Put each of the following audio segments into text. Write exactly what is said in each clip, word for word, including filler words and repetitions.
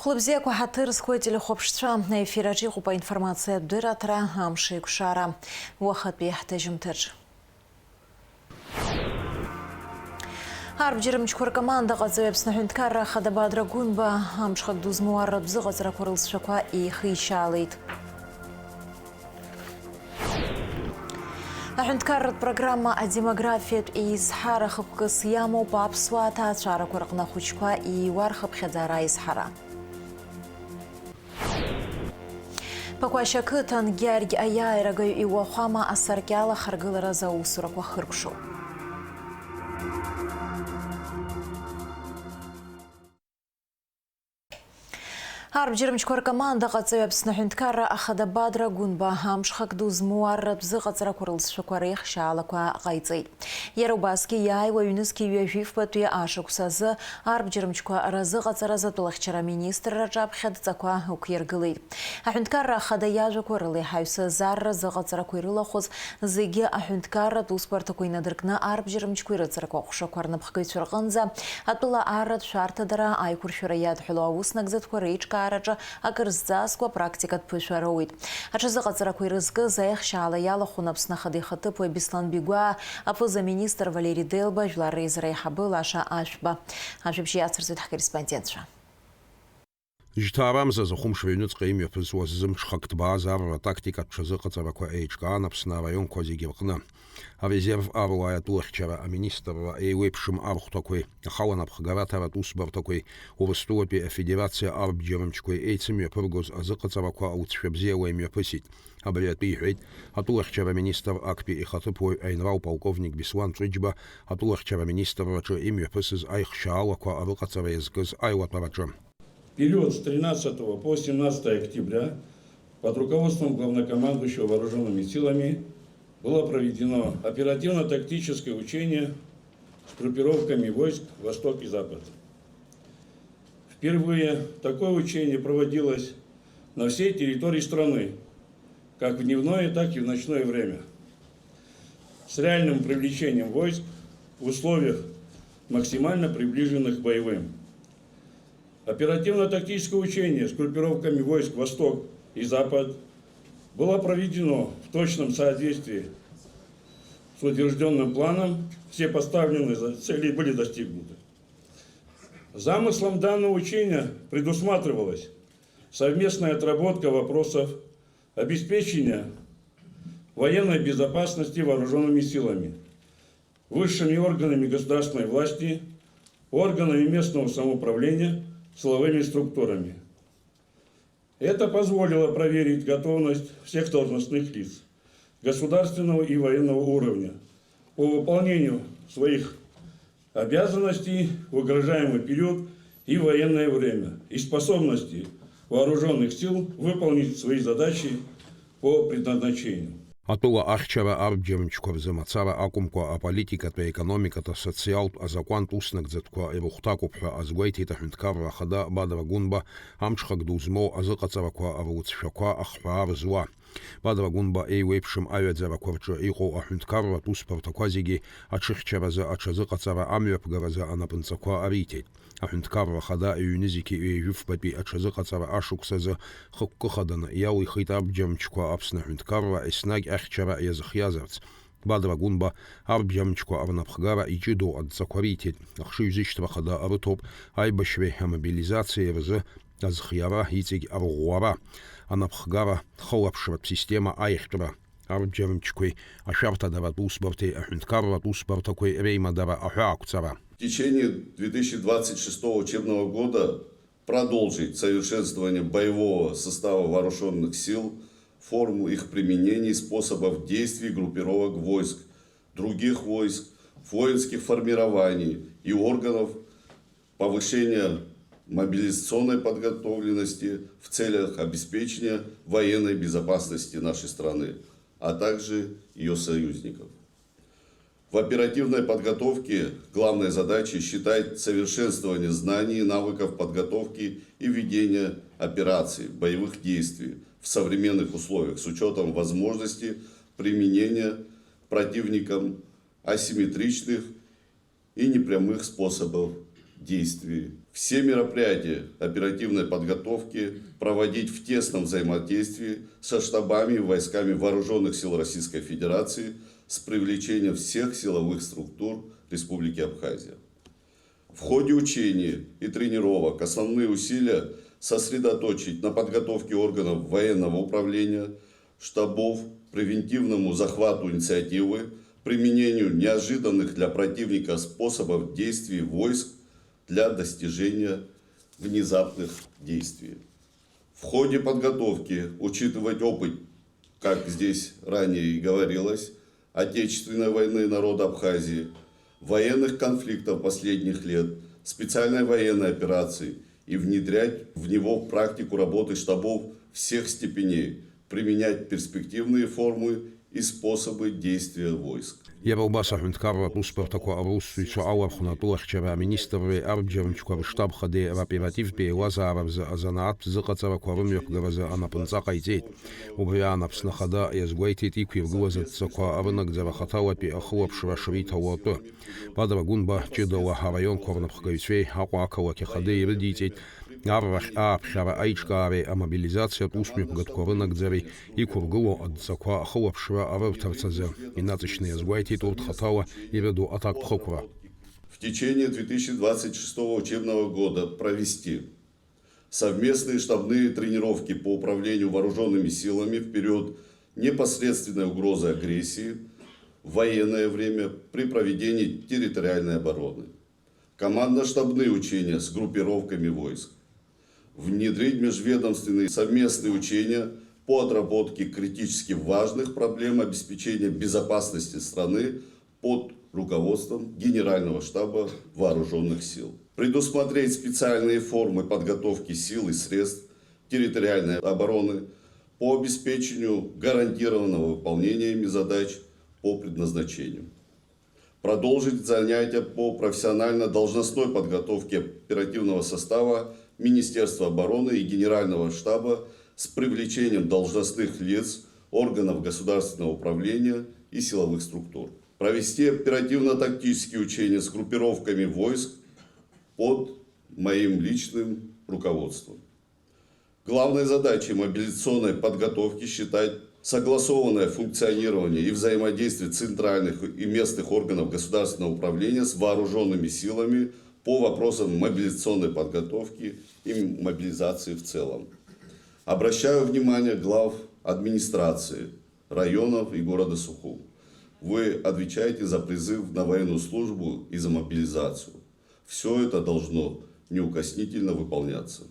Хәлыбзиақәа ҳаҭыр зқәу ателехәаԥшцәа, аефир аҿы иҟоуп аинформациатә дырраҭара «Амш еиқәшара». Уахатәи ҳҭыжьымҭаҿ. Арбџьармчқәа ркомандаҟаҵаҩ Аԥсны аҳәынҭқарра ахада Бадра Гәынба амҽхак ду змоу арратә зыҟаҵарақәа рылҵшәақәа еихишьаалеит. Аҳәынҭқарратә программа адемографиатә еизҳара хықәкыс иамоуп аԥсуаа аҭаацәарақәа рҟны ахәыҷқәа ииуа рхыԥхьаӡара аизҳара. Ԥақәашь ақыҭан Гьаргь аиааирагаҩ иуахәама асаркьал ахаргыларазы аусурақәа хыркәшоуп. Арбџьармчқәа ркомандаҟаҵаҩ Аԥсны аҳәынҭқарра ахада Бадра Гәынба амҽхак ду змоу арратә зыҟаҵарақәа рылҵшәақәа реихшьаалақәа ҟаиҵеит. Иара убасгьы иааиуа ҩнызқьи ҩажәи фбатәи ашықәс азы арбџьармчқәа разыҟаҵаразы атәылахьчара аминистрра рҿаԥхьа адҵақәа ықәиргылеит. Аҳәынҭқарра ахада иажәақәа рыла иҳаҩсыз арра зыҟаҵарақәа ирылахәыз зегьы аҳәынҭқарратә усбарҭақәа инадыркны арбџьармчқәа ирыцыркьо аҟәшақәа рнапхгаҩцәа рҟынӡа атәыла арратә шәарҭадара аиқәыршәара иадҳәало ауснагӡатәқәа реиҿкаараҿы акыр зҵазкуа практикатә ԥышәа роуеит. Аҽазыҟаҵарақәа ирызкыз аихшьаала иалахәын Аԥсны Ахада ихаҭыԥуаҩ Беслан Бигәаа, аԥыза-министр Валери Делба, Жәлар Реизара аиҳабы Лаша Ашәба. Ажәабжь иацырҵоит ҳкорреспондентцәа. Жьҭаарамзазы хәымш рыҩныҵҟа имҩаԥысуаз зымҽхак ҭбааз арра тактикатә ҽазыҟаҵарақәа еиҿкаан Аԥсны араионқәа зегьы рҟны. Арезерв аруааи атәылахьчара аминистрра еиуеиԥшым архәҭақәеи, ахала напхгара аҭаратә усбарҭақәеи, Урыстәылатәи Афедерациа арбџьармчқәеи еицымҩаԥыргоз азыҟаҵарақәа ауцшәа бзиала имҩаԥысит. Абри атәы иҳәеит атәылахьчара аминистр актәи ихаҭыԥуаҩ аинрал полковник Беслан Ҵәыџьба атәылахьчара аминистрраҿы имҩаԥысыз аихшьаалақәа рыҟаҵара иазкыз аилатәараҿы. В период с тринадцатого по семнадцатое октября под руководством главнокомандующего вооружёнными силами было проведено оперативно-тактическое учение с группировками войск «Восток» и «Запад». Впервые такое учение проводилось на всей территории страны, как в дневное, так и в ночное время, с реальным привлечением войск в условиях, максимально приближенных к боевым. Оперативно-тактическое учение с группировками войск «Восток» и «Запад» было проведено в точном соответствии с утверждённым планом, все поставленные за-, цели были достигнуты. Замыслом данного учения предусматривалась совместная отработка вопросов обеспечения военной безопасности вооружёнными силами, высшими органами государственной власти, органами местного самоуправления, силовыми структурами. Это позволило проверить готовность всех должностных лиц государственного и военного уровня по выполнению своих обязанностей в угрожаемый период и военное время, и способности вооружённых сил выполнить свои задачи по предназначению. Атәыла ахьчара арбџьармчқәа рзы мацара акәымкәа, аполитикатә, аекономикатә, асоциалтә, азакәантә уснагӡатәқәа ирыхәҭакуп ҳәа азгәеиҭеит аҳәынҭқарра ахада Бадра Гәынба, амҽхак ду змоу азыҟаҵарақәа руцәшәақәа ахҳәаа рзуа. Бадра Гәынба еиуеиԥшым аҩаӡарақәа рҿы иҟоу аҳәынҭқарратә усбарҭақәа зегьы аҽыхьчаразы аҽазыҟаҵара амҩаԥгаразы анапынҵақәа ариҭеит. Аҳәынҭқарра ахада ҩнызқьи ҩажәи фбатәи аҽазыҟаҵара ашықәс азы хықәкы хаданы иалихит абџьармчқәа Аԥсны аҳәынҭқарра еснагь ахьчара иазхиазарц. Бадра Гәынба арбџьармчқәа рнапхгара иҷыдоу адҵақәа риҭеит. Ахшыҩзышьҭра хада рыҭоуп аибашьреи амобилизациеи рзы азхиара, иҵегь арӷәӷәара, анапхгара, хылаԥшратә система аиӷьтәра, арбџьармчқәеи ашәарҭадаратә усбарҭеи аҳәынҭқарратә усбарҭақәеи реимадара аҳәаақәҵара. В течение две тысячи двадцать шестого учебного года продолжить совершенствование боевого состава вооружённых сил, форму их применения и способов действий группировок войск, других войск, воинских формирований и органов, повышение мобилизационной подготовленности в целях обеспечения военной безопасности нашей страны, а также её союзников. В оперативной подготовке главной задачей считает совершенствование знаний и навыков подготовки и ведения операций, боевых действий в современных условиях с учётом возможности применения противником асимметричных и непрямых способов действий. Все мероприятия оперативной подготовки проводить в тесном взаимодействии со штабами и войсками Вооружённых сил Российской Федерации с привлечением всех силовых структур Республики Абхазия. В ходе учений и тренировок основные усилия сосредоточить на подготовке органов военного управления, штабов, превентивному захвату инициативы, применению неожиданных для противника способов действий войск для достижения внезапных действий. В ходе подготовки учитывать опыт, как здесь ранее и говорилось, Отечественной войны народа Абхазии, военных конфликтов последних лет, специальной военной операции и внедрять в него практику работы штабов всех степеней, применять перспективные формы и способы действия войск. Иара убас аҳәынҭқарратә усбарҭақәа русзуҩцәа алархәны атәылахьчара аминистрреи арбџьармчқәа рыштаб хадеи роперативтә еилазаара рзы азанааҭтә зыҟаҵарақәа рымҩаԥгаразы анапынҵа ҟаиҵеит. Убри аан Аԥсны Ахада иазгәеиҭеит иқәиргылаз адҵақәа рынагӡара хаҭалатәи ахылаԥшра шриҭало атәы. Бадра Гәынба ҷыдала араионқәа рнапхгаҩцәеи Аҟәа ақалақь Ахадеи ирыдиҵеит аррахь ааԥхьара аиҿкаареи амобилизациатә усмҩаԥгатәқәа рынагӡареи иқәыргылоу адҵақәа ахылаԥшра арырҭарц азы. Инаҵшьны иазгәеиҭеит урҭ хаҭала ирыду аҭакԥхықәра. В течение две тысячи двадцать шестого учебного года провести совместные штабные тренировки по управлению вооружёнными силами в период непосредственной угрозы агрессии, в военное время при проведении территориальной обороны. Командно-штабные учения с группировками войск. Внедрить межведомственные совместные учения по отработке критически важных проблем обеспечения безопасности страны под руководством Генерального штаба Вооружённых сил. Предусмотреть специальные формы подготовки сил и средств территориальной обороны по обеспечению гарантированного выполнения ими задач по предназначению. Продолжить занятия по профессионально-должностной подготовке оперативного состава Министерства обороны и Генерального штаба с привлечением должностных лиц органов государственного управления и силовых структур. Провести оперативно-тактические учения с группировками войск под моим личным руководством. Главной задачей мобилизационной подготовки считать согласованное функционирование и взаимодействие центральных и местных органов государственного управления с вооружёнными силами по вопросам мобилизационной подготовки и мобилизации в целом. Обращаю внимание глав администрации, районов и города Сухум. Вы отвечаете за призыв на военную службу и за мобилизацию. Всё это должно неукоснительно выполняться.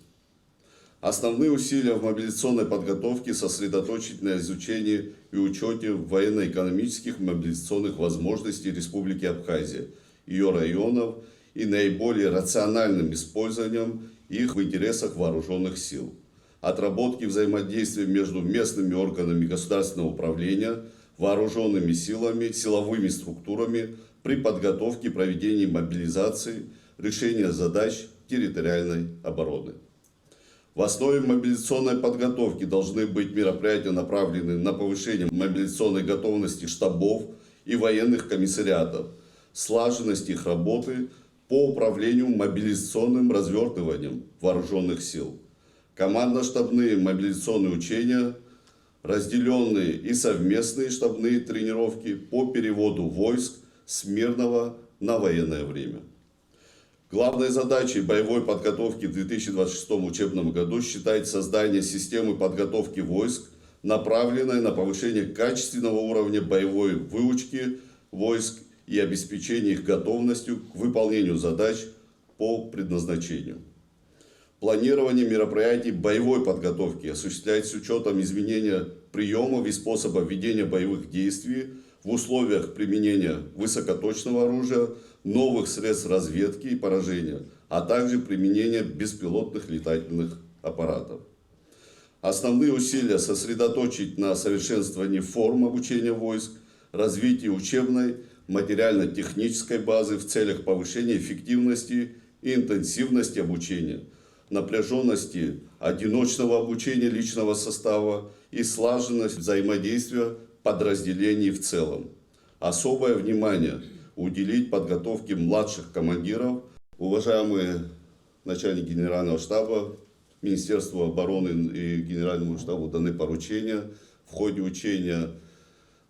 Основные усилия в мобилизационной подготовке сосредоточить на изучении и учёте военно-экономических и мобилизационных возможностей Республики Абхазия, её районов и наиболее рациональным использованием их в интересах вооружённых сил. Отработки взаимодействия между местными органами государственного управления, вооружёнными силами, силовыми структурами при подготовке и проведении мобилизации, решения задач территориальной обороны. В основе мобилизационной подготовки должны быть мероприятия, направленные на повышение мобилизационной готовности штабов и военных комиссариатов, слаженность их работы по управлению мобилизационным развёртыванием вооружённых сил. Командно-штабные мобилизационные учения, разделённые и совместные штабные тренировки по переводу войск с мирного на военное время. Главной задачей боевой подготовки в две тысячи двадцать шестом учебном году считается создание системы подготовки войск, направленной на повышение качественного уровня боевой выучки войск и обеспечение их готовностью к выполнению задач по предназначению. Планирование мероприятий боевой подготовки осуществлять с учётом изменения приёмов и способов ведения боевых действий в условиях применения высокоточного оружия, новых средств разведки и поражения, а также применения беспилотных летательных аппаратов. Основные усилия сосредоточить на совершенствовании форм обучения войск, развитии учебной, материально-технической базы в целях повышения эффективности и интенсивности обучения, напряжённости одиночного обучения личного состава и слаженность взаимодействия подразделений в целом. Особое внимание уделить подготовке младших командиров Уважаемые начальник Генерального штаба, Министерству обороны и Генеральному штабу даны поручения. В ходе учения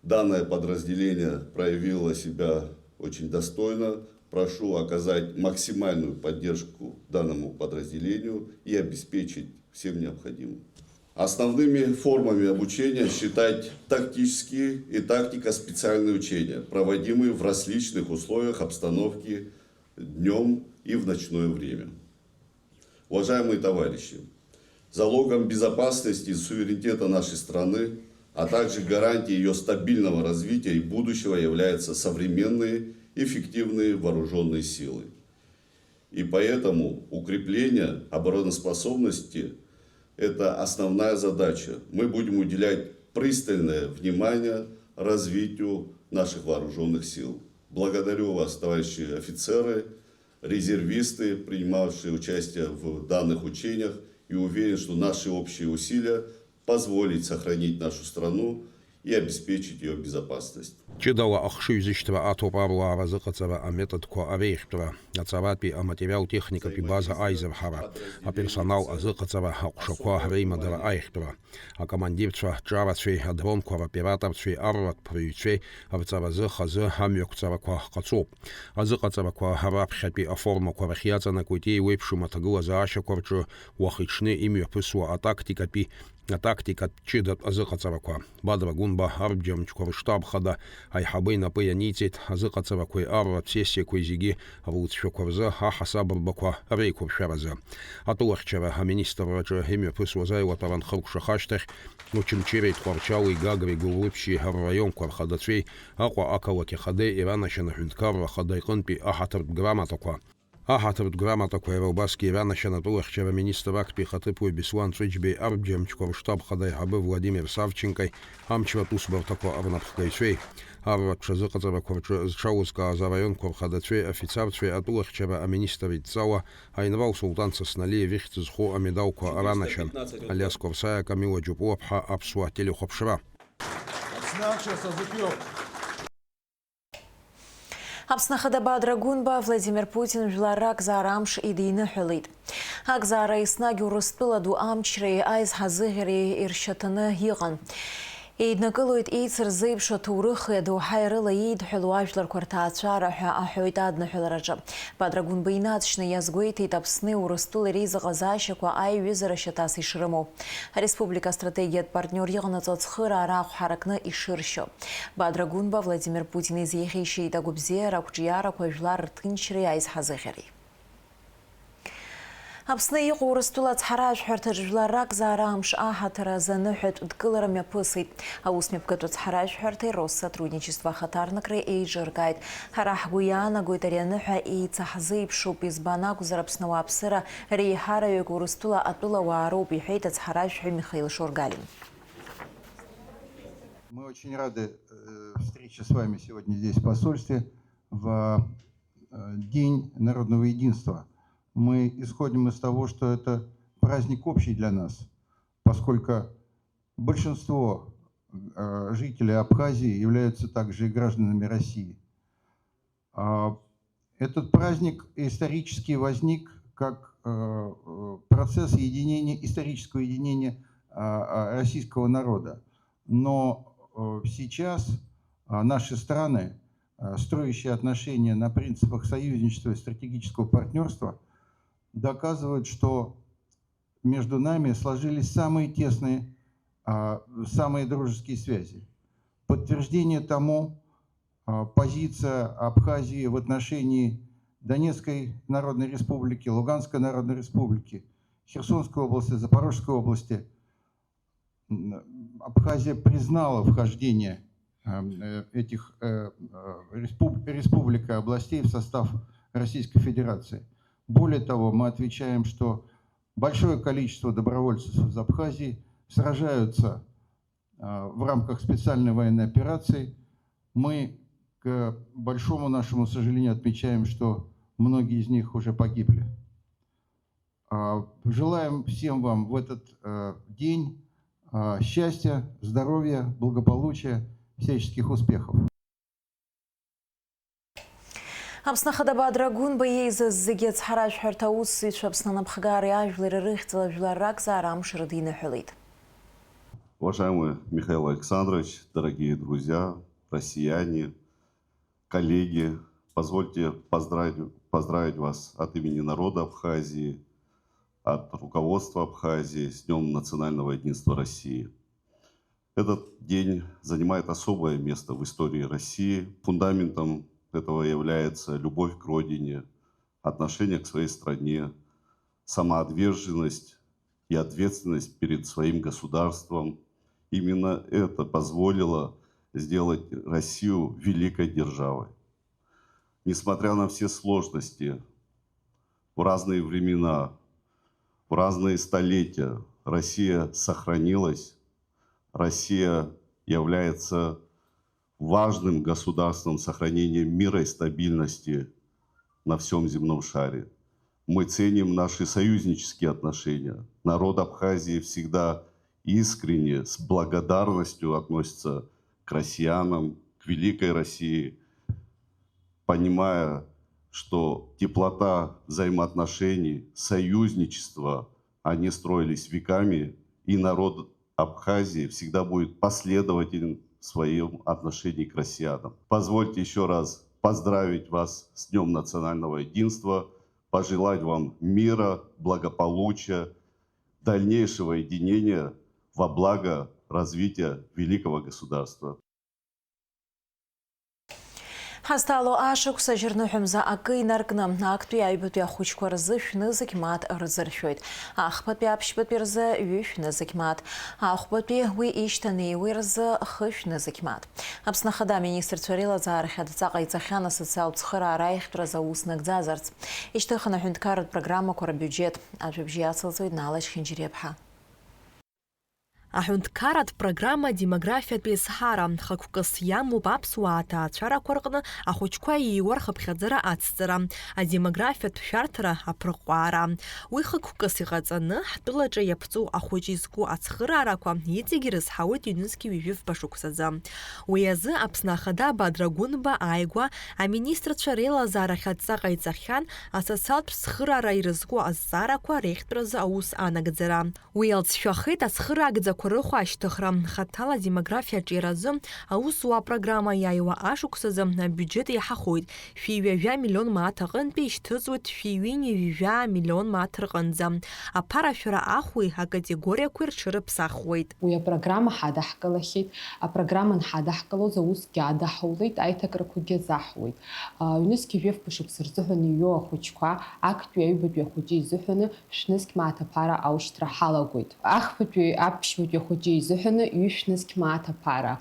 данное подразделение проявило себя очень достойно. Прошу оказать максимальную поддержку данному подразделению и обеспечить всем необходимым. Основными формами обучения считать тактические и тактико-специальные учения, проводимые в различных условиях обстановки днём и в ночное время. Уважаемые товарищи, залогом безопасности и суверенитета нашей страны, а также гарантией её стабильного развития и будущего являются современные, эффективные вооружённые силы. И поэтому укрепление обороноспособности — это основная задача. Мы будем уделять пристальное внимание развитию наших вооружённых сил. Благодарю вас, товарищи офицеры, резервисты, принимавшие участие в данных учениях, и уверен, что наши общие усилия позволят сохранить нашу страну и обеспечить её безопасность. Ҷыдала ахшыҩзышьҭра аҭоуп аруаа разыҟаҵара аметодқәа ареиӷьтәра, аҵаратәи аматериал-техникатәи база аизырҳара, аперсонал азыҟаҵара, аҟәшақәа реимадара аиӷьтәра. Акомандирцәа ҿарацәеи адронқәа роператорцәеи арратә ԥырҩцәеи рҵаразы хазы амҩақәҵарақәа ҟаҵоуп. Азыҟаҵарақәа раԥхьатәи аформақәа рахь иаҵанакуеит еиуеиԥшым аҭагылазаашьақәа рҿы уахи-ҽни имҩаԥысуа атактикатәи, атактикатә ҷыдатә азыҟаҵарақәа. Бадра Гәынба арбџьармчқәа рыштаб хада аиҳабы инапы ианиҵеит азыҟаҵарақәеи арратә сессиақәеи зегьы руцәшәақәа рзы аҳасабырбақәа реиқәыршәаразы. Атәылахьчара аминистрраҿы имҩаԥысуаз аиуатәара анхыркәшаха ашьҭахь, Очамчыреи Тҟәарчали Гагреи Гәылрыԥшьи рраионқәа рхадацәеи Аҟәа ақалақь ахадеи иранашьан аҳәынҭқарра ахада иҟынтәи аҳаҭыртә грамотақәа. Аҳаҭыртә грамотақәа иара убасгьы иранашьан атәылахьчара аминистр актәи ихаҭыԥуаҩ Беслан Ҵәыџьбеи арбџьармчқәа рыштаб хада аиҳабы Владимир Савченкои амчратә усбарҭақәа рнапхгаҩцәеи. Арратә ҽазыҟаҵарақәа рҿы зҽалызкааз араионқәа рхадацәеи афицарцәеи атәылахьчара аминистр идҵала аинрал Сулҭан Сасналиев ихьӡ зху амедалқәа ранашьан. Алиас Қәарсаиа, Камила Џьопуаԥҳа, Аԥсуа телехәаԥшра. Аԥсны ахьчара сазыԥиоуп. Аԥсны Ахада Бадра Гәынба Владимир Путин жәлар ракзаара амш идиныҳәалеит. Акзаара еснагь Урыстәыла ду амчреи аизҳазыӷьареи иршьаҭаны иҟан. Еиднакылоит еицырзеиԥшу аҭоурыхи адоуҳаи рыла еидҳәалоу ажәларқәа рҭаацәара ҳәа аҳәоит адныҳәалараҿы. Бадра Гәынба инаҵшьны иазгәеиҭеит Аԥсни Урыстәылеи реизыҟазаашьақәа аиҩызара шьаҭас ишрымоу. Ареспублика астратегиатә партниор иҟанаҵо ацхыраара ахә ҳаракны ишыршьо. Бадра Гәынба Владимир Путин изеиӷьеишьеит агәабзиара, ақәҿиарақәа, жәлар рҭынчреи аизҳазыӷьареи. Аԥсны иҟоу Урыстәыла ацҳаражәҳәарҭаҿ жәлар ракзаара амш аҳаҭыр азы аныҳәатә дкылара мҩаԥысит. Аус мҩаԥгатәу ацҳаражәҳәарҭеи Россотрудничество ахаҭарнакреи еиҿыркааит. Ҳара ҳгәы иаанагоит, ари аныҳәа еицаҳзеиԥшуп, избан акәзар, Аԥсны ауааԥсыра реиҳараҩык Урыстәыла атәылауаа роуп, иҳәеит ацҳаражәҳәаҩ Михаил Шургалин. Мы очень рады, э, встрече с вами сегодня здесь, в посольстве, в, э, День народного единства. Мы исходим из того, что это праздник общий для нас, поскольку большинство, э, жителей Абхазии являются также и гражданами России. А, этот праздник исторически возник как, э, э, процесс единения, исторического единения, а, а, российского народа. Но, э, сейчас, а, наши страны, а, строящие отношения на принципах союзничества и стратегического партнёрства, доказывают, что между нами сложились самые тесные, а, самые дружеские связи. Подтверждение тому, а, позиция Абхазии в отношении Донецкой Народной Республики, Луганской Народной Республики, Херсонской области, Запорожской области. М, Абхазия признала вхождение, эм, э, этих, э, э, респуб-, республик и областей в состав Российской Федерации. Более того, мы отвечаем, что большое количество добровольцев из Абхазии сражаются, э, в рамках специальной военной операции. Мы, к большому нашему сожалению, отмечаем, что многие из них уже погибли. А, желаем всем вам в этот, э, день, а, счастья, здоровья, благополучия, всяческих успехов. Аԥсны Ахада Бадра Гәынба иеизаз зегьы ацҳаражәҳәарҭа аусзуҩцәа Аԥсны анапхгареи ажәлари рыхьӡала жәлар ракзаара амш рыдиныҳәалеит. Уважаемый Михаил Александрович, дорогие друзья, россияне, коллеги, позвольте поздравить, поздравить вас от имени народа Абхазии, от руководства Абхазии с Днём национального единства России. Этот день занимает особое место в истории России. Фундаментом этого является любовь к родине, отношение к своей стране, самоотверженность и ответственность перед своим государством. Именно это позволило сделать Россию великой державой. Несмотря на все сложности, в разные времена, в разные столетия Россия сохранилась. Россия является важным государством сохранения мира и стабильности на всём земном шаре. Мы ценим наши союзнические отношения. Народ Абхазии всегда искренне, с благодарностью относится к россиянам, к великой России, понимая, что теплота взаимоотношений, союзничество, они строились веками, и народ Абхазии всегда будет последователен в своём отношении к россиянам. Позвольте ещё раз поздравить вас с Днём национального единства, пожелать вам мира, благополучия, дальнейшего единения во благо развития великого государства. Ҳазҭало ашықәс ажьырныҳәамза акы инаркны, актәи аҩбатәи ахәыҷқәа рзы шәнызқь мааҭ рзыршәоит. Ахԥатәи аԥшьбатәи рзы ҩышә нызқь мааҭ. Ахәбатәи уи ишьҭанеиуеи рзы хышә нызқь мааҭ. Аԥсны Ахада Аминистрцәа Реилазаарахь адҵа ҟаиҵахьан асоциалтә цхыраара аиӷьтәразы аус нагӡазарц. Ишьҭыхын аҳәынҭқарратә программақәа рбиуџьеҭ. Ажәабжь иацылҵоит Наала Чхинџьириаԥҳа. Аҳәынҭқарратә программа Демографиатә еизҳара хықәкыс иамоуп аԥсуаа аҭаацәарақәа рҟны ахәыҷқәа ииуа рхыԥхьаӡара ацҵара, адемографиатә шәарҭара аԥырҟәаара. Уи хықәкыс иҟаҵаны, ҳтәылаҿы иаԥҵоу ахәыҷы изку ацхыраарақәа иҵегьы ирызҳауеит ҩнызқь ҩажәи фба шықәсазы. Уи азы Аԥсны Ахада Бадра Гәынба ааигәа аминистрцәа реилазаарахь адҵа ҟаиҵахьан асоциалтә цхыраара ирызку азҵаарақәа реиӷьтәразы аус анагӡара. Уи алҵшәахеит ацхыраагӡақәа рыхә ашьҭыхра, хаҭала адемографиа аҿиаразы аусуаа апрограмма иааиуа ашықәсазы абиуџьет еиҳахоит, шәи ҩажәа миллион мааҭ аҟынтәи ишьҭыҵуеит шәи ҩынҩажәа миллион мааҭ рҟынӡа. Аԥарашәара ахәи акатегориақәеи рҽырыԥсахуеит. Уи апрограмма ҳадаҳкылахьеит, апрограмма анҳадаҳкылоз аусгьы адаҳаулеит, аиҭакрақәагьы азаҳуеит. Ҩнызқь ҩажәи фба шықәса рзыҳәан иҩу ахәыҷқәа актәи аҩбатәи ахәыҷы изыҳәаны шәнызқь мааҭ аԥара аушьҭра ҳалагоит. Ахԥатәи аԥшьбатәи ахәыҷы изыҳәаны ҩышә нызқь мааҭ аԥара,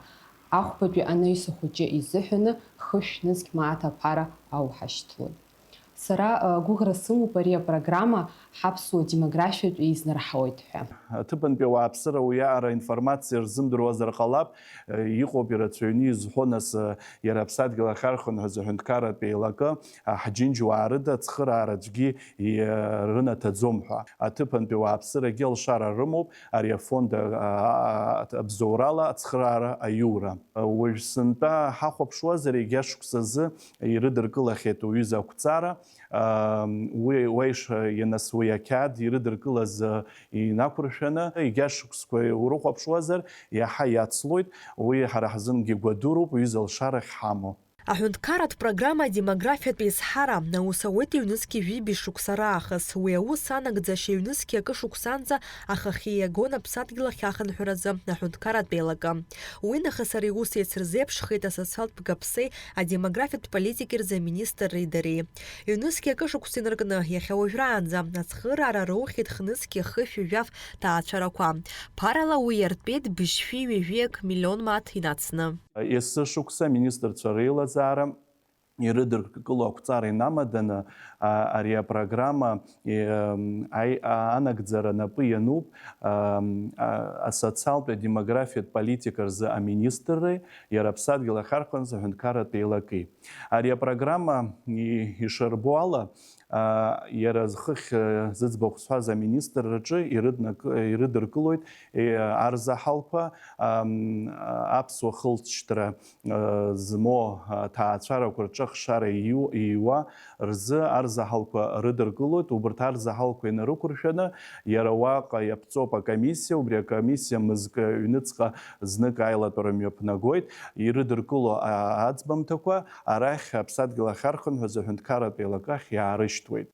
ахәбатәи анаҩс ахәыҷы изыҳәаны хышә нызқь мааҭ аԥара ауҳашьҭлоит. Сара, а, гәыӷра сымоуп ари апрограмма ҳаԥсуа демографиатә еизнарҳауеит ҳәа. Аҭыԥантәи ауааԥсыра уиаҟара информациа рзымдыруазар ҟалап, э, иҟоуп ирацәаҩны изҳәо, нас, э, иара аԥсадгьыл ахьархынҳәыз аҳәынҭқарратә еилакы, а, ҳџьынџьуаа рыда ацхыраара аӡәгьы и-, рынаҭаӡом ҳәа. Аҭыԥантәи ауааԥсырагьы алшара рымоуп ари афонд, а, а, абзоурала ацхыраара аиура. Уажә сынтәа ҳахәаԥшуазар, егьа шықәсазы ирыдыркылахьеит уҩыза ақәҵара, аа, уи, уа иш-, ианас уи ақьаад ирыдыркылаз, а, инақәыршәаны, егьа шықәсқәа урыхәаԥшуазар, иаҳа иацлоит, уи ҳара ҳзынгьы гәадуроуп, уҩыза алшара ахьҳамоу. Аҳәынҭқарратә программа адемографиатә еизҳара аус ауеит ҩнызқь ҩажәи шықәса раахыс. Уи аус анагӡашьа ҩнызқь акы шықәсанӡа ахахьы иагон аԥсадгьыл ахь ахынҳәразы аҳәынҭқарратә еилакы. Уи нахыс ари аус еицырзеиԥшхеит асоциалтә гаԥсеи адемографиатә политики рзы аминистрреи дареи. Ҩнызқь акы шықәса инаркны, иахьа уажәраанӡа ацхыраара роухьеит хнызқь хышә ҩажәи фба ҭаацәарақәа. Ԥарала уи иартәеит быжьшәи ҩажәи акы миллион мааҭ инацны. Есышықәса аминистрцәа реилазаара ирыдыркыло ақәҵара инамаданы, а, ари апрограмма, и, м, аи-, а, анагӡара напы иануп, ам, а, асоциалтә адемографиатә политика рзы аминистрреи, иара аԥсадгьыл ахьархәаназ аҳәынҭқарратә еилаки. Ари апрограмма и-, ишарбо ала, Иара зхыхь зыӡбахә зҳәаз аминистрраҿы ирыднак-, ирыдыркылоит, е, арзаҳалқәа, ам, аԥсуа хылҵшьҭра, а, змоу аҭаацәарақәа рҿы ахшара иу-, ииуа рзы арзаҳалқәа рыдыркылоит. Убырҭ арзаҳалқәа инарықәыршәаны, иара уаҟа иаԥҵоуп акомиссиа, убри акомиссиа мызкы ҩныҵҟа знык аилатәара мҩаԥнагоит, ирыдыркыло, а, аӡбамҭақәа арахь, аԥсадгьыл ахьархынҳәыз аҳәынҭқарратә еилакахь иаарышьҭуеит.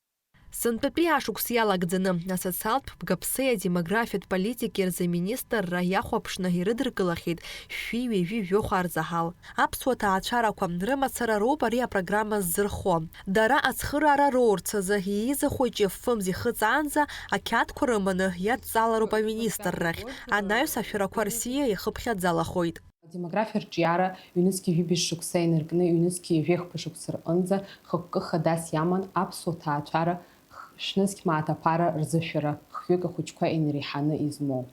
Сынтәатәи ашықәс иалагӡаны асоциалтә бгаԥсеи адемографиатә политики рзы аминистрра иахәаԥшны ирыдыркылахьеит шәи ҩажәи жәохә арзаҳал. Аԥсуа ҭаацәарақәа рымацара роуп ари апрограмма ззырхо. Дара ацхыраара роурц азы ииз ахәыҷы фымз ихыҵаанӡа ақьаадқәа рыманы иадҵаалароуп аминистррахь, анаҩс ашәарақәа рсиа иахыԥхьаӡалахоит. Адемографиа рҿиара ҩнызқьи жәибжь шықәса инаркны ҩнызқьи жәеихԥа шықәса рҟынӡа хықәкы хадас иаман аԥсуа ҭаацәара х-, шәнызқь мааҭ аԥара рзышәара хҩык ахәыҷқәа инареиҳаны измоу.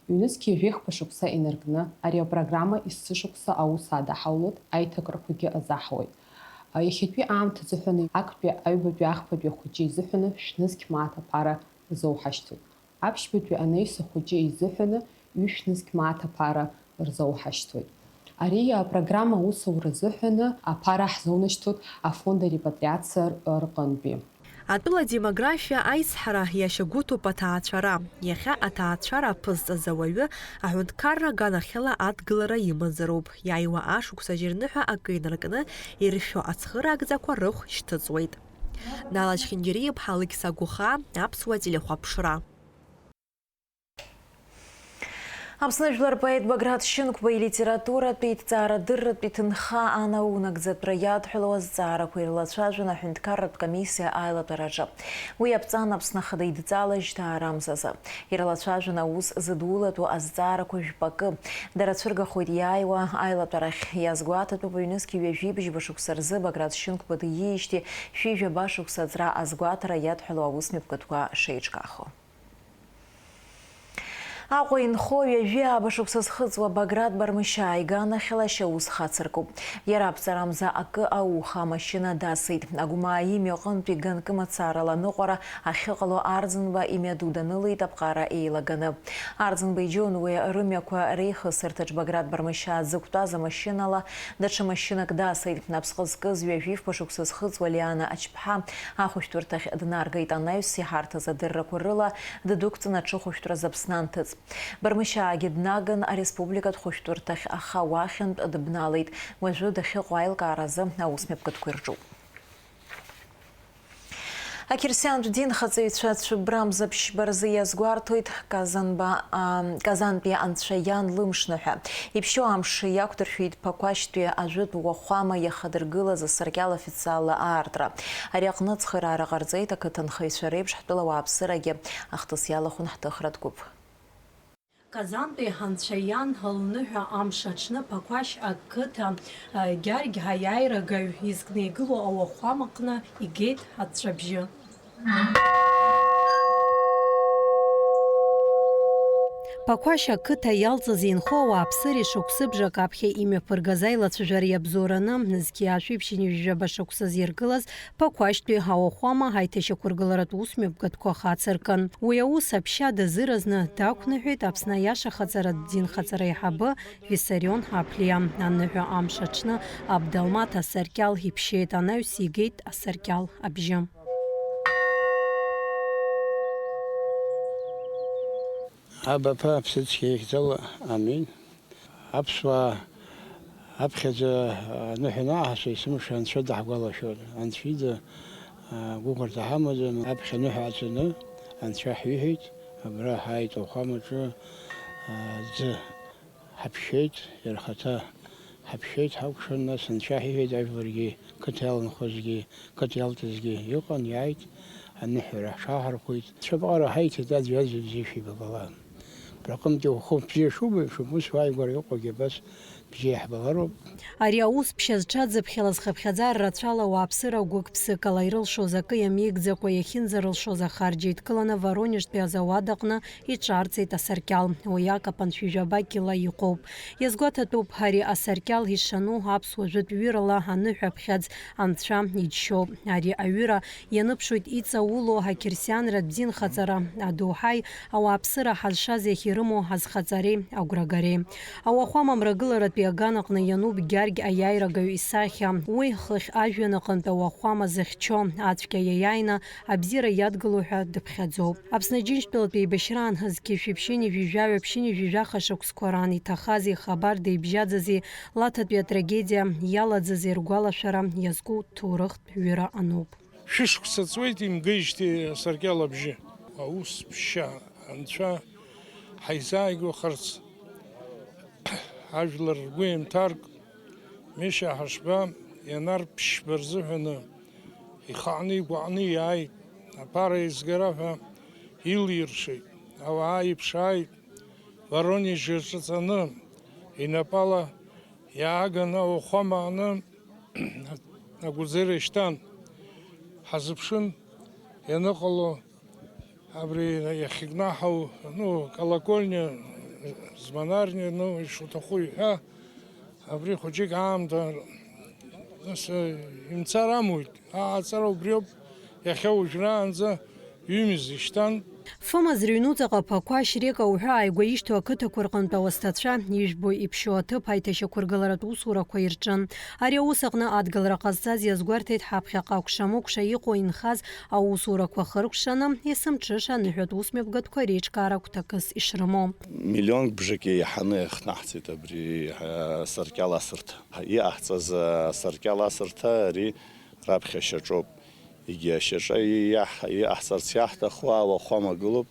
Ҩнызқьи жәеихԥа шықәса инаркны ари апрограмма есышықәса аус адаҳаулоит, аиҭакрақәагьы азаҳауеит. Иахьатәи аамҭа азыҳәан актәи аҩбатәи ахԥатәи ахәыҷы изыҳәаны шәнызқь мааҭ аԥара рзоуҳашьҭуеит. Аԥшьбатәи анаҩс ахәыҷы изыҳәаны ҩышә нызқь мааҭ аԥара рзоуҳашьҭуеит. Ари апрограмма аусура азыҳәаны аԥара ҳзоунашьҭуеит афонд арепатриациа рҟынтәи. Атәыла демографиа аизҳара иашьагәыҭуп аҭаацәара. Иахьа аҭаацәара аԥызҵаз ауаҩы аҳәынҭқарра аганахьала адгылара имазароуп. Иааиуа ашықәс ажьырныҳәа акы инаркны иршәо ацхыраагӡақәа рыхә шьҭыҵуеит. Нала Чхингьариаԥҳа, Алықьса Гәыхаа, Аԥсуа телехәаԥшра. Аԥсны жәлар поет Баграт Шьынқәба илитературатәи, иҭҵаарадырратәи ҭынха анаунагӡатәра иадҳәалоу азҵаарақәа ирылацәажәон аҳәынҭқарратә комиссиа аилатәараҿы. Уи иаԥҵан Аԥсны Ахада идҵала жьҭаарамзазы. Ирылацәажәон аус зыдулатәу азҵаарақәа жәпакы. Дара цәыргахоит иааиуа аилатәарахь иазгәаҭатәуп, ҩнызқь ҩажәи бжьба шықәса рзы Баграт Шьынқәба диижьҭеи шәи жәаба шықәса аҵра азгәаҭара иадҳәалоу аус мҩаԥгатәқәа шеиҿкаахо. Аҟәа инхо ҩажәи ааба шықәса зхыҵуа Баграт Бармышьаа иганахьала ашьаус хацыркуп. Иара аԥҵарамза акы ауха амашьына дасит. Агәмаа имҩаҟынтәи ганкы мацарала аныҟәара ахьыҟало Арӡынба имҩаду данылеит аԥҟара еилаганы. Арӡынба иџьон уи рымҩақәа реихысырҭаҿ Баграт Бармышьаа дзықәтәаз амашьынала даҽа машьынак дасит. Аԥсҟы зкыз ҩажәи фба шықәса зхыҵуа Лиана Ачԥҳа ахәышәтәырҭахь днаргеит, анаҩс иҳарҭаз адыррақәа рыла ддәықәҵан аҽыхәышәтәразы Аԥсны анҭыҵ. Бармышьаагьы днаган ареспубликатә хәышәтәырҭахь, аха уахьынтә дыбналеит. Уажәы дахьыҟоу аилкааразы аусмҩаԥгатәқәа ирҿуп. Ақьырсиантә динхаҵаҩцәа цәыббра мза ԥшьба рзы иазгәарҭоит Казанба, а, Казантәи анцәа иан лымшныҳәа. Иԥшьоу амш иақәдыршәеит Ԥақәашьтәи ажәытә уахәама иахадыргылаз асаркьал официалла аартра. Ари аҟны ацхыраара ҟарҵеит ақыҭанхаҩцәа реиԥш ҳтәыла ауааԥсырагьы ахҭыс иалахәын ҳҭыхратә гәыԥ. Казантәи ҳанцәа иан лныҳәа амш аҽны Ԥақәашь ақыҭа, а, Гьаргь аиааирагаҩ изкны игылоу ауахәамаҟны игеит аҵәҵәабжьы. Ԥақәашь ақыҭа иалҵыз инхо ауааԥсыреи шықәсыбжак аԥхьа имҩаԥыргаз аилацәажәара иабзоураны, зқьи ашәи ԥшьынҩажәи жәаба шықәса зиргылаз Ԥақәашьтәи ауахәама ҳаиҭашьақәыргыларатә усмҩаԥгатәқәа хацыркын. Уи аус аԥшьа дазыразны дақәныҳәеит Аԥсны аиашахаҵаратә динхаҵара аиҳабы Виссарион Аԥлиа. Аныҳәа амш аҽны Абдалмаҭ асаркьал иԥшьеит, анаҩс игеит асаркьал абжьы. Абаԥа аԥсыцқьа ихьӡала, амин. Аԥсуаа аԥхьаӡа аныҳәа анаҳасуа есымша Анцәа даҳгәалашәон. Анцәа ида, а, гәыӷырҭа ҳамаӡам. Аԥхьа аныҳәа ааҵәаны Анцәа ҳиҳәеит, абра ҳааит ауахәамаҿы, а, ӡы ҳаԥшьеит, иара ахаҭа ҳаԥшьеит, ҳакәшан, нас Анцәа ҳиҳәеит, ажәларгьы, қыҭа иаланхозгьы, қыҭа иалҵызгьы иҟан, иааит, аныҳәара ҳҽаҳархәеит. Цәаԥҟара ҳаиҭеит, аӡәи-аӡәи бзиа шәибабала. Абраҟынтәи ухы бзиа шубо еиԥш, ус уааигәара иҟоугьы абас Бжьы иаҳбалароуп. Ари аус ԥшьа зҽаӡыԥхьалаз хыԥхьаӡа рацәала ауааԥсыра гәык-ԥсыкала ирылшоз акы иамеигӡакәа иахьынӡарылшоз ахарџь еидкыланы Воронежтәи азауад аҟны иҿарҵеит асаркьал. Уи акапан шәи жәаба кила иҟоуп. Иазгәаҭатәуп, ари асаркьал ишану аԥсуа жәытә ҩырала аныҳәаԥхьаӡ анцәа иџьшьоуп. Ари аҩыра ианыԥшуеит иҵаулоу ақьырсианратә бзианхаҵара адоуҳаи ауааԥсыра ҳазшаз иахь ирымоу азхаҵареи агәрагареи. Ауахәама мрагыларатәи аган аҟны иануп Гьаргь аиааирагаҩ исахьа. Уи хыхь ажәҩан аҟынтә ауахәама зыхьчо, ацәгьа иаиааины абзиара иадгыло ҳәа дыԥхьаӡоуп. Аԥсны Џьынџьтәылатәи еибашьраан зқьи жәшәи ԥшьынҩажәи жәаҩа ԥшьынҩажәи жәаха шықәсқәа раан иҭахази хабарда ибжьаӡази, Лаҭатәи атрагедиа иалаӡази ргәалашәара иазку ҭоурыхтә ҩыра ануп. Шәышықәса ҵуеит имгеижьҭеи асаркьал абжьы. Аус ԥшьа анцәа ҳаизааигәахарц ажәлар ргәы еимҭарк, Миша Ҳашба ианарԥшьба рзыҳәаны ихаҟны игәаҟны иааит, аԥара еизгара ҳәа илиршеит, ауаа иԥшааит, Воронеж иаҿаҵаны инапала иааганы ауахәама ааны агәырӡера ишьҭан. Ҳазыԥшын ианыҟало абри иахьыкнаҳау, ну, колокольня, звонарня, ну, ишуҭаху иҳәа, абри хәыҷык аамҭа, нас, имцар амуит. Аҟаҵара убриоуп, иахьа уажәраанӡа ҩымз ишьҭан. Фыма зыҩнуҵаҟа Ԥақәа, Шьрека уҳәа ааигәа ишьҭоу ақыҭақәа рҟынтә ауасҭацәа ижәбо иԥшьоу аҭыԥ аиҭашьақәыргыларатә усурақәа ирҿын. Ари аус аҟны адгылара ҟазҵаз иазгәарҭеит ҳаԥхьаҟа акәша-мыкәша иҟоу инхаз аусурақәа хыркәшаны, есымҽыша аныҳәатә усмҩаԥгатәқәа реиҿкаара гәҭакыс ишрымоу. Миллионк бжак еиҳаны иахнаҳҵеит абри асаркьал асырҭа. Иҟаҳҵаз асаркьал асырҭа ари раԥхьа шьаҿоуп. Егьи ашьаҿа иаҳ-, иҟаҳҵарц иаҳҭаху ауахәама гылоуп,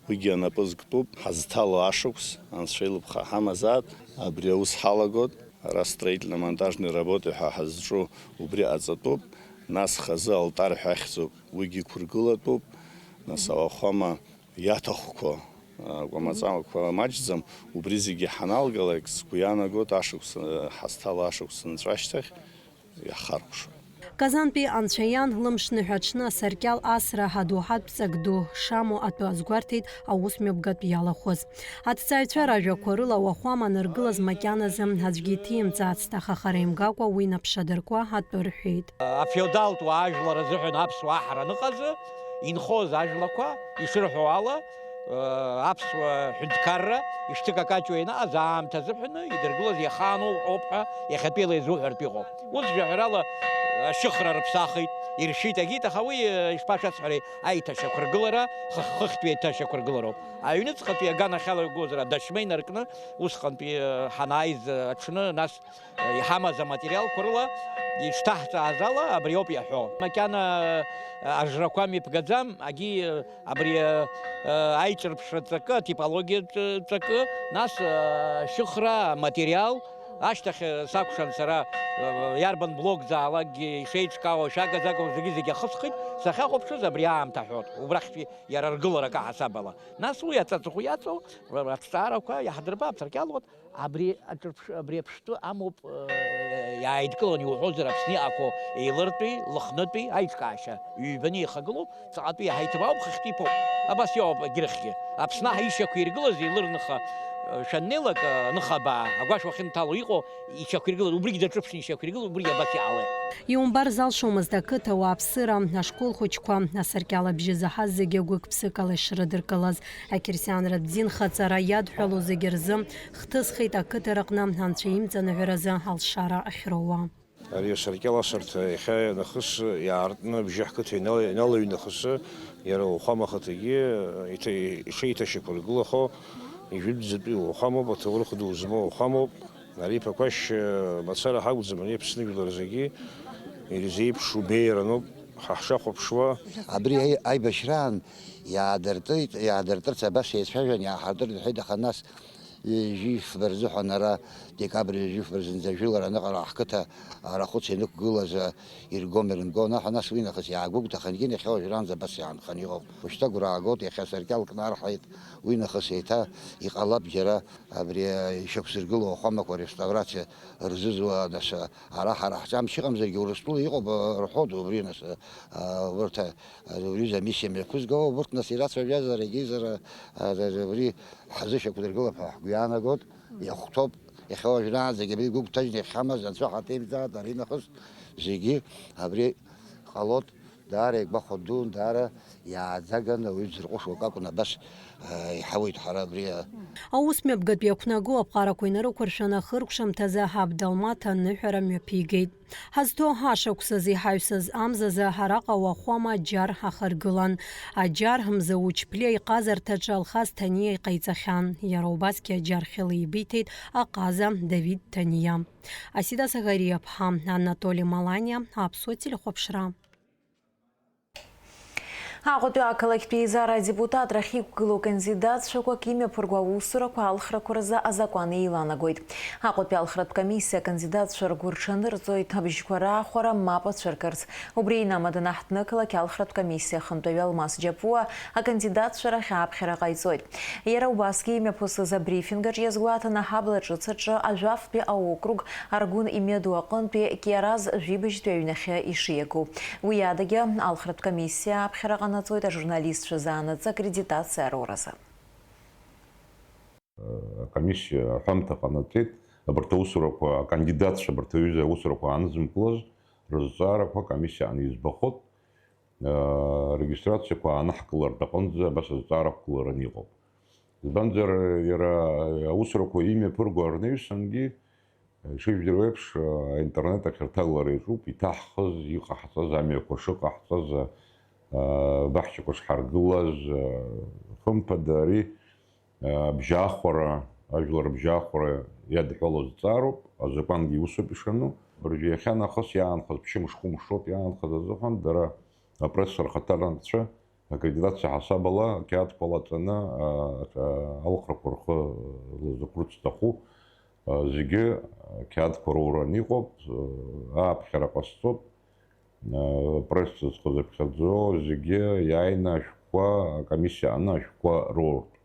уигьы анапы зктәуп, ҳазҭало ашықәс, Анцәа илыԥха ҳамазаап, абри аус ҳалагоит, ара строительно-монтажные работы ҳәа ҳазҿу убри ҟаҵатәуп, нас хазы алтар ҳәа ахьӡуп, уигьы иқәыргылатәуп, нас ауахәама иаҭахқәо, акәамаҵамақәа маҷӡам, убри зегьы ҳаналгалак, сгәы иаанагоит, ашықәс, ҳазҭало ашықәс нҵәа ашьҭахь, иаҳхаркәшоит. Казантәи Анцәа иан лымшныҳәа аҽны асаркьал асра адоуҳатә ҵак ду шамоу атәы азгәарҭеит аусмҩаԥгатә иалахәыз. Аҭҵааҩцәа ражәақәа рыла ауахәама аныргылаз макьаназы аӡәгьы иҭимҵаацт, аха хара имгакәа уи наԥшадыркуа атәы рҳәеит. Афеодалтә уаа ажәлар азыҳәан аԥсуа аҳра аныҟазы, инхоз ажәлақәа ишырҳәо ала, аԥсуа ҳәынҭқарра ишҭыкакаҷуа ианаҟаз аамҭа азыҳәаны идыргылоз иахаану ауп ҳәа иахьатәиала иазуҳәартә иҟоуп. Ус жәаҳәарала ашьыхра рыԥсахит, иршьит, агьит, аха уи, ишԥашәасҳәари, аиҭашьақәыргылара, хыхь-, хыхьтәи аиҭашьақәыргылароуп. Аҩныҵҟатәи аганахьала иугозар, адашьма инаркны, усҟантәи, ҳанааиз аҽны, нас, иҳамаз аматериалқәа рыла ишҭаҳҵааз ала абри ауп иаҳәо. Макьана ажрақәа мҩаԥгаӡам, агьи абри аиҿырԥшра ҵакы, атипологиа ҵакы, нас ашьыхра, аматериал, ашьҭахь сакәшан сара, иарбан блокзаалакгьы ишеиҿкаауа, шәага-загоу зегьы-зегьы ахысхит, сахьахәаԥшыз абри аамҭа ҳәоуп, убрахьтәи иара аргыларак аҳасабала. Нас уи аҵаҵӷәы иаҵоу аҭҵаарақәа иаҳдырбап, саркьалуеит. Абри аҿырԥш-, абри аԥштәы амоуп, э, иааидкыланы иуҳәозар, Аԥсны иҟақәоу Еилыртәи, Лыхнытәи аиҿкаашьа ҩбаны еихагылоуп, ҵаҟатәи иаҳа иҭбаауп, хыхьтәи иԥоуп. Абас иоуп егьырахьгьы. Аԥсны аҳ ишьақәиргылаз Еилыр ныха, э, шәаннеилак, э, ныхабаа, агәашә уахьынҭало иҟоу ишьақәиргылаз, убригь даҿыԥшны ишьақәиргылаз, убригь абас иҟалеит. Иумбар залшомызт ақыҭа ауааԥсыра, ашкол хәыҷқәа, асаркьал абжьы заҳаз зегьы гәык-ԥсыкала ишрыдыркылаз. Ақьырсианратә динхаҵара иадҳәалоу зегьы рзы хҭысхеит ақыҭа рҟны анцәа имҵаныҳәаразы алшара ахьроуа. Ари асаркьал асырҭа иахьа нахыс иаартны абжьы ҳқыҭа инал-, иналаҩ нахыс, иара ауахәама ахаҭагьы иҭа-, ишеиҭашьақәыргылахо, ижәытәӡатәи уахәамоуп, аҭоурых ду змоу уахәамоуп. Ари Ԥақәашь мацара ҳакәӡам, ари Аԥсны жәлар зегьы ирзеиԥшу беиараноуп ҳа ҳшахәаԥшуа. Абри аи-, аибашьраан иаадыртит, иаадыртырц абас еицәажәан иааҳардырт рҳәеит, аха нас Ҩажәи фба рзыҳәан ара декабрь ҩажәи фба рзынӡа ажәылара аныҟала ҳқыҭа арахәыц ианықәгылаз, а, иргом ирымгон аҳәа, нас уи нахыс иаагәыгәҭахангьы иахьа уажәраанӡа абас иаанханы иҟоуп. Ушьҭа агәра аагот, иахьа асаркьал кнарҳаит, уи нахыс еиҭа иҟалап џьара абри, а, ишьақәзыргылоу ахәамақәа реставрациа рзызуа, нас, а, ара ҳара ҳҿы амч ыҟамзаргьы Урыстәыла иҟоуп, а, рҳәоит, убри нас, а, а, урҭ, а, убри замиссиа мҩаԥызгауа, урҭ нас ирацәажәазар, егьизар, а, а, убри ҳзышьақәдыргылап ҳәа ҳгәы иаанагоит, иахәҭоуп, иахьа уажәраанӡагьы абри гәыгәҭажьны иахьҳамаз анцәа ҳаҭеимҵааит, ари нахыс зегьы абри ҟалоит, даара игәахәа дун, даара иааӡаган ауаҩы дзырҟәышуа акакәын, абас, а, иҳауеит ҳара абри, а. Аус мҩаԥгатә иақәнаго аԥҟарақәа инарықәыршәаны ахыркәшамҭазы Абдалмаҭ аныҳәара мҩаԥигеит. Ҳазҭоу ашықәсазы иҳаҩсыз амзазы араҟа уахәама аџьар ҳахаргылан. Аџьар Мзауч Ԥлиа иҟазарҭаҿы Алхас Ҭаниа иҟаиҵахьан. Иара убасгьы аџьар хьыла еибиҭеит аҟаза Давид Ҭаниа. Асида Сагариаԥҳа, Анатоли Маланиа, Аԥсуа телехәаԥшра. Аҟәатәи ақалақьтә еизара адепутатрахь иқәгылоу кандидатцәақәак имҩаԥырго аусурақәа алхрақәа рзы азакәан еиланагоит. Аҟәатәи алхратә комиссиа акандидатцәа ргәы рҽанырҵоит абжьқәа раахәара мап ацәыркырц. Убри инамаданы аҳҭнықалақь алхратә комиссиа ахантәаҩы Алмас Џьапуа акандидатцәа рахь ааԥхьара ҟаиҵоит. Иара убасгьы имҩаԥысыз абрифинг аҿы иазгәаҭаны аҳабла ҿыц аҿы Ажәафтәи аокруг Аргәын имҩаду аҟынтәи Кьараз жәибжьтәи аҩнахьы ишиаку. Уи адагьы, алхратә комиссиа аԥхьара ҟанаҵоит ажурналистцәа заанаҵы аккредитациа роуразы. Акомиссиа аҳәамҭа ҟанаҵеит, абарҭ аусурақәа, акандидатцәа абарҭ аҩыза аусурақәа аанызымкылаз рызҵаарақәа акомиссиа анизбахот, арегистрациақәа аанаҳкылартә аҟынӡа абас азҵаара ақәгылараны иҟоуп. Избанзар, иара аусурақәа имҩаԥырго арнаҩсангьы, ишыжәдыруа еиԥш, аинтернет ахь рҭагылара иаҿуп, иҭаҳхыз, иҟаҳҵаз, амҩақәа шыҟаҳҵаз, абаҳчақәа шҳаргылаз, хымԥада ари, абжьаахәара, ажәлар абжьаахәара иадҳәалоу зҵаароуп, азакәангьы усоуп ишану. Абыржәы иахьа нахыс иаанхаз ԥшьымш-хәымш роуп иаанхаз азыҳәан, дара апресса рхаҭарнакцәа аккредитациа ҳасаб ала ақьаадқәа лаҵаны, а, а, алхрақәа рхы лазықәрыцҭаху, а, зегьы ақьаадқәа роуран иҟоуп, а, ааԥхьара ҟасҵоит, а, апресса зхы зыԥхьаӡо зегьы иааины ашәҟәқәа, акомиссиа ааны ашәҟәқәа роуртә.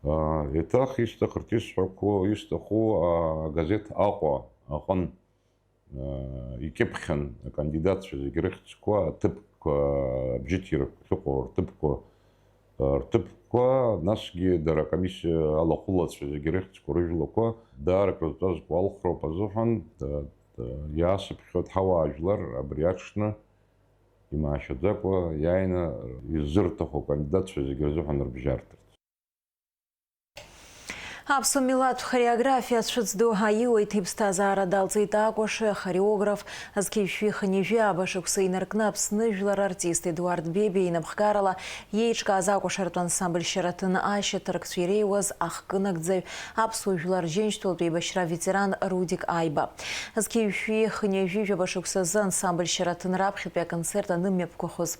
А, еиҭах исҭахырц исҳәақәо, исҭаху, а, агазеҭ Аҟәа аҟын икьыԥхьын акандидатцәа зегьы рыхьӡқәа, аҭыԥқәа, абжьыҭирақәа ахьыҟоу рҭыԥқәа, рҭыԥқәа, насгьы дара акомиссиа алахәылацәа зегьы рыхьӡқәа, рыжәлақәа даара акрызҵазкуа алхроуп азыҳәан, иаасыԥхьоит ҳауаажәлар абри аҽны имаашьаӡакәа иааины иззырҭаху акандидатцәа зегьы рзыҳәан рыбжьарҭарц. Аԥсуа милаҭтә хореографиа ацәыӡ ду аиуеит, иԥсҭазаара далҵит акәашаҩ, ахореограф, зқьи жәшәи хынҩажәи ааба шықәса инаркны Аԥсны жәлар артист Едуард Бебиа инапхгарала иеиҿкааз акәашаратә ансамбль Шьараҭын ашьаҭаркцәа иреиуаз ахкынагӡаҩ, аԥсуа жәлар рџьынџьтәылатә еибашьра аветеран Рудик Аиба. Зқьи жәшәи хынҩажәи жәаба шықәсазы ансамбль Шьараҭын раԥхьатәи аконцерт анымҩаԥгахоз.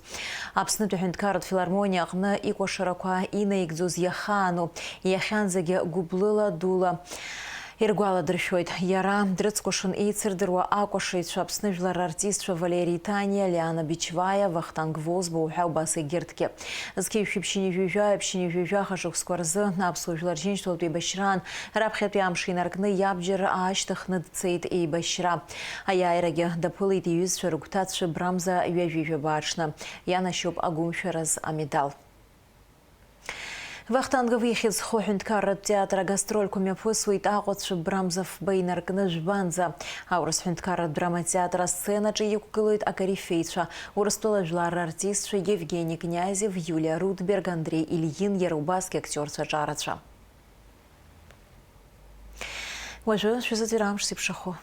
Аԥснытәи аҳәынҭқарратә филармониа аҟны икәашарақәа инаигӡоз иахаану, иахьанӡагьы гәыблыла дула иргәаладыршәоит. Иара дрыцкәашон еицырдыруа акәашаҩцәа, Аԥсны жәлар рартистцәа Валери Ҭаниа, Лиана Бичваиа, Вахтанг Возба уҳәа убас егьырҭгьы. Зқьи жәшәи ԥшьынҩажәи жәаҩа, ԥшьынҩажәи жәаха шықәсқәа рзы Аԥсуа жәлар рџьынџьтәылатә еибашьраан раԥхьатәи амш инаркны иабџьар аашьҭыхны дцеит еибашьра. Аиааирагьы даԥылеит иҩызцәа рыгәҭацәа Брамза ҩажәи жәаба аҽны. Ианашьоуп агәымшәараз амедал. Вахтангов ихьӡ зху аҳәынҭқарратә театр агастрольқәа мҩаԥысуеит Аҟәа цәыббрамза фба инаркны жәбанӡа. Аурыс ҳәынҭқарратә драматеатр асценаҿы иқәгылоит акорифеицәа, Урыстәыла жәлар рартистцәа Евгени Князев, Иулиа Рудберг, Андреи Ильин, иара убасгьы актиорцәа ҿарацәа. Уажәы шәзыӡырҩ амш зеиԥшрахо.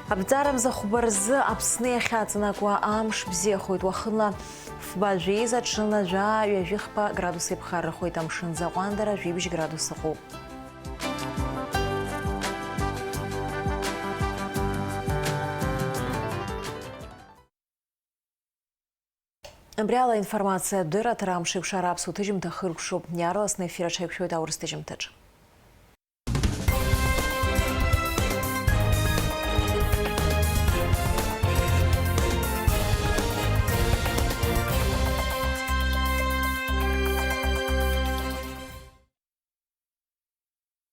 Абҵарамза хәба рзы Аԥсны иахьаҵанакуа амш бзиахоит, уахынла фба жәеиза, ҽынла жәаа ҩажәи хԥа градус еиԥхаррахоит, амшын аӡы аҟәандара жәибжь градус аҟоуп. Абри ала аинформациатә дырраҭара Амшеикәшара аԥсуа ҭыжьымҭа хыркәшоуп. Иаарласны аефир аҽаиқәшәоит аурыс ҭыжьымҭаҿ.